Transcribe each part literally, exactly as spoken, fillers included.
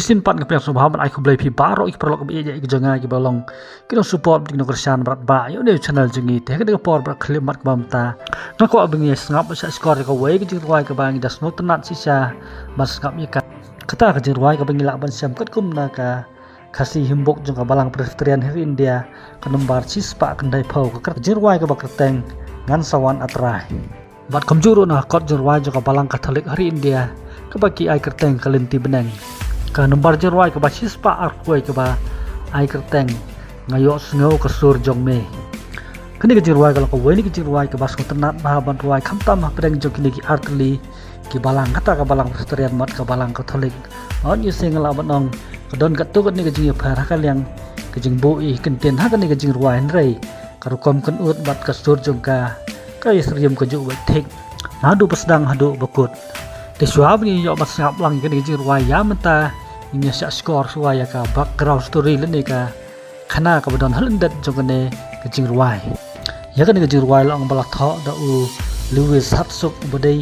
Shisien pat nga pdiang sngewbha ban ai khublei phi baroh ki paralok ba ïeit ïa ka jong nga kiba long ki nong support, ki nong kyrshan bad ba ïa une u channel jong ngi. Te ha kane ka por bad khyllipmat kaba mynta nga kwah ba ngin ïa sngap sha shkor ïa kawei ka jingrwai kaba ngi da sngewtynnat shisha ban sngap ïa ka. Kata ka jingrwai kaba ngi lah ban shem katkum na ka Khasi Hymnbook jong ka Balang Presbyterian ha ri India, ka nombar shispah khyndai phew, ka kyrteng jingrwai kaba kyrteng Ngan Sa Wan A Trai. Bad kumjuh ruh na ka kot jingrwai jong ka Balang Katholik ha ri India kaba ki ai kyrteng Ka Lynti Bneng, ka nombar jingrwai kaba shispah arphew kaba ai kyrteng Nga Ïohsngew Ka Sur Jong Me. Kane ka jingrwai ka long kawei na ki jingrwai kaba sngewtynnat bha ban rwai khamtam hapdeng jong kine ki artylli ki balang, kata ka Balang Presbyterian bad ka Balang Katholik. Ngan ïa sngewthuh lah ban ong ka don katto katne ka jingïapher ha ka liang ka jingbuh ïa ki kyntien ha kane ka jingrwai, hynrei ka rukom kynud bad ka sur jong ka, ka ïasyriem kajuh beit thik naduh ba sdang haduh ba kut. Te shuwa ba ngin ïoh ban sngap lang ïa kane ka jingrwai, ïa mynta ngin ïa shah shkor shuwa ïa ka background story lane ka khana kaba don ha lyndet jong kane ka jingrwai. Ïa kane ka jingrwai la ong ba la thoh da u Lewis Hatsuk uba dei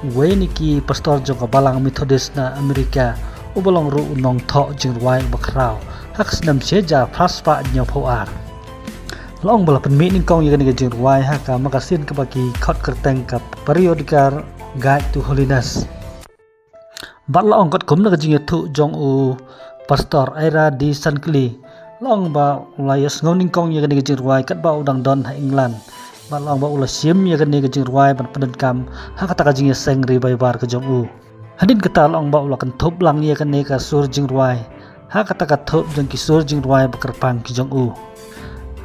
uwei na ki pastor jong ka Balang Methodist na Amerika, uba long ruh u nongthoh jingrwai uba khraw ha ka snem shi hajar phra spah hynñiew phew ar. La ong ba la pynmih nyngkong ïa kane ka jingrwai ha ka magazine kaba ki khot kyrteng ka Periodical Guide to Holiness. Bad la ong katkum na ka jingïathuh jong u Pastor Ira D Sanquilli, la ong ba u la ïohsngew nyngkong ïa kane ka jingrwai katba u dang don ha England. Bad la ong ba u la shim ïa kane ka jingrwai ban pyndonkam ha kata ka jingïaseng Ri Baibar ka jong u. Hadien kata la ong ba u la kynthup lang ïa kane ka sur jingrwai ha kata ka thup jong ki sur jingrwai ba kyrpang ki jong u.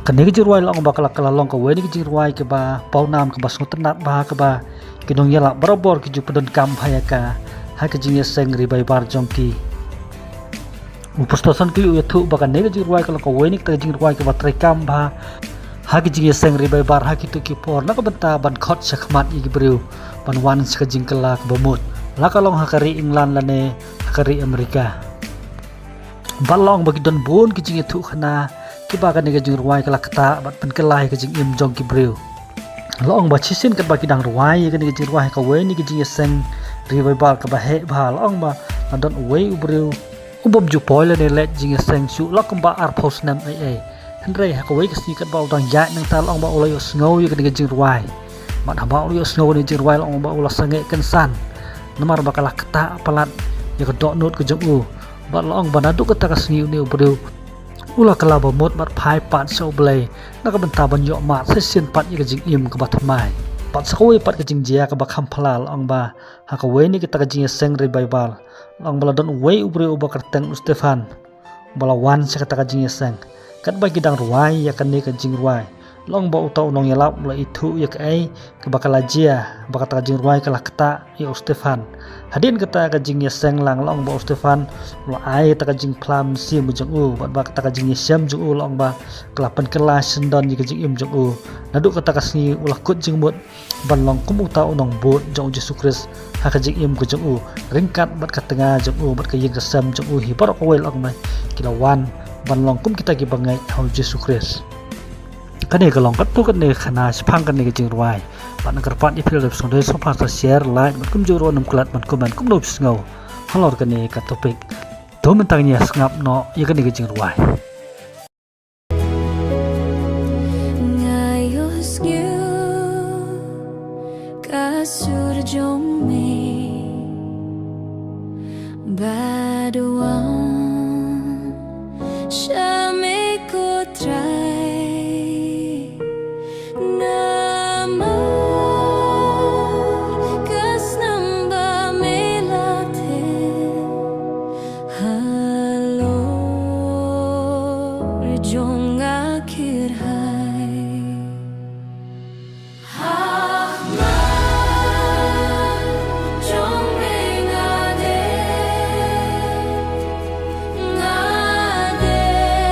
Kane ka jingrwai la ong ba ka la, ka la long kawei na ka jingrwai kaba pawnam, kaba sngewtynnat bha, kaba ki nongïalap barabor ki ju pyndonkam bha ïa ka ha ka jingïaseng Ri Baibar jong ki. U Pastor Sanquilli u ïathuh ba kane ka jingrwai ka long kawei na kita ki jingrwai kaba treikam bha ha ka jingïaseng Ri Baibar ha kito ki por, na ka bynta ban khot shakhmat ïa ki briew ban wan sha ka jingkylla kaba mut, la ka long ha ka ri England lane ha ka ri Amerika. Bad la ong ba ki don bun ki jingïathuh khana kiba kane ka jingrwai ka la ktah bad pynkylla ïa ka jingim jong ki briew. La ong ba shisien katba ki dang rwai ïa kane ka jingrwai ha kawei na ki jingïaseng Ri Baibar kaba heh bha, la ong ba la don uwei u briew u bym ju poi lane leit jingïaseng shuh la kumba arphew snem ei ei. Hynrei ha kawei ka sngi katba u dang ïaid nangta, la ong ba u la ïohsngew ïa kane ka jingrwai. Bad haba u la ïohsngew kane ka jingrwai, la ong ba u la sangeh kynsan namar ba ka la ktah palat ïa ka dohnud ka jong u. Bad la ong ba naduh kata ka sngi une u briew u la kylla ba mut bad phai pat sha U Blei na ka bynta ban ïoh mad sa shisien pat ïa ka jingim kaba thymmai. Bad sa kawei pat ka jingjia kaba kham phylla, la ong ba ha kawei na kita ki jingïaseng Ri Baibar, la ong ba la don uwei u briew uba kyrteng u Stephan, ba la wan sha kata ka jingïaseng. Katba ki dang rwai ïa kane ka jingrwai, la ong ba uta u nongïalap u la ithuh ïa kaei kaba ka la jia ba kata ka jingrwai ka la ktah ïa u Stephan. Hadien kata ka jingïaseng lang, la ong ba u Stephan u la ai kata ka jingphla mynsiem jong u, bad ba kata ka jingïashem jong u, la ong ba ka la pynkylla shisyndon ïa ka jingim jong u. Naduh kata ka sngi u la kut jingmut ban long kum uta u nongbud jong U Jisu Khrist ha ka jingim ka jong u, ryngkat bad ka tnga jong u bad ka ïing ka sem jong u hi baroh kawei, la ong ba ki la wan ban long kum kita kiba ngeit ha U Jisu Khrist. Kane ka long katto katne ka khana shaphang kane ka jingrwai. Bad nga kyrpad ïa phi lada phi sngewdei sngewbha sa share, like, bad kumjuh ruh nym klet ban comment kumno phi sngew halor kane ka topic. To mynta ngin ïa sngap noh ïa kane ka jingrwai. Nga ïohsngew ka sur jong me bad wan sha me ko Trai. Namar ka snam ba me la theh halor jong nga kyrhai. Ha khmat jong me nga dei, nga dei.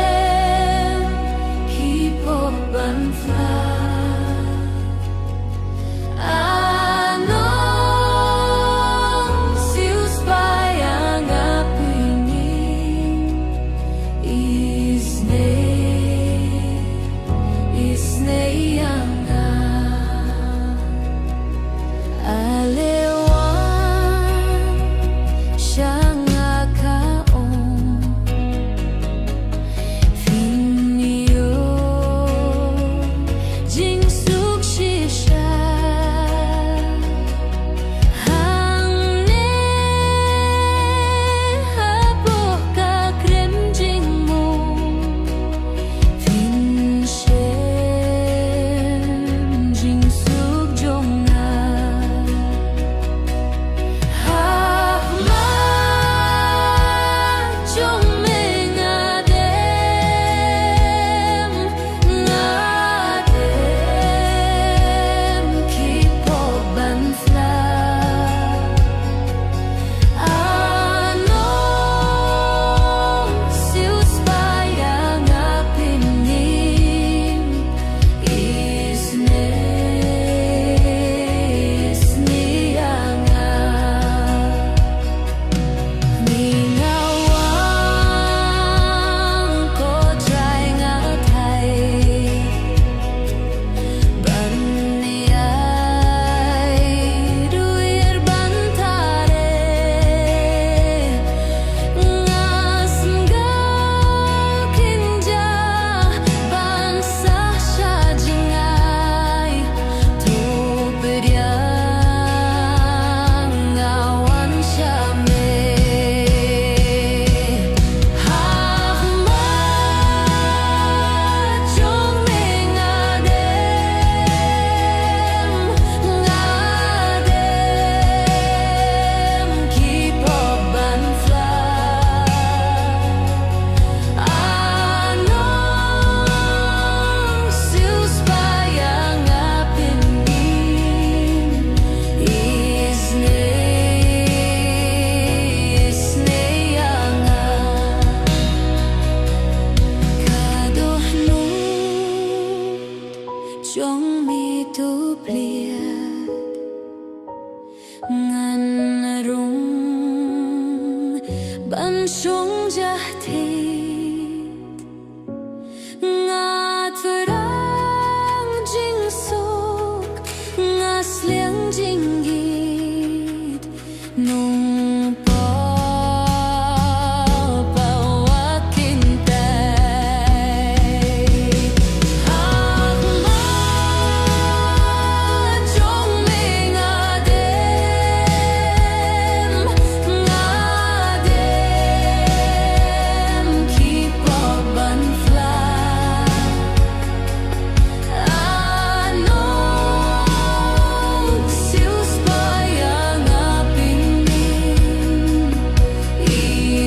shong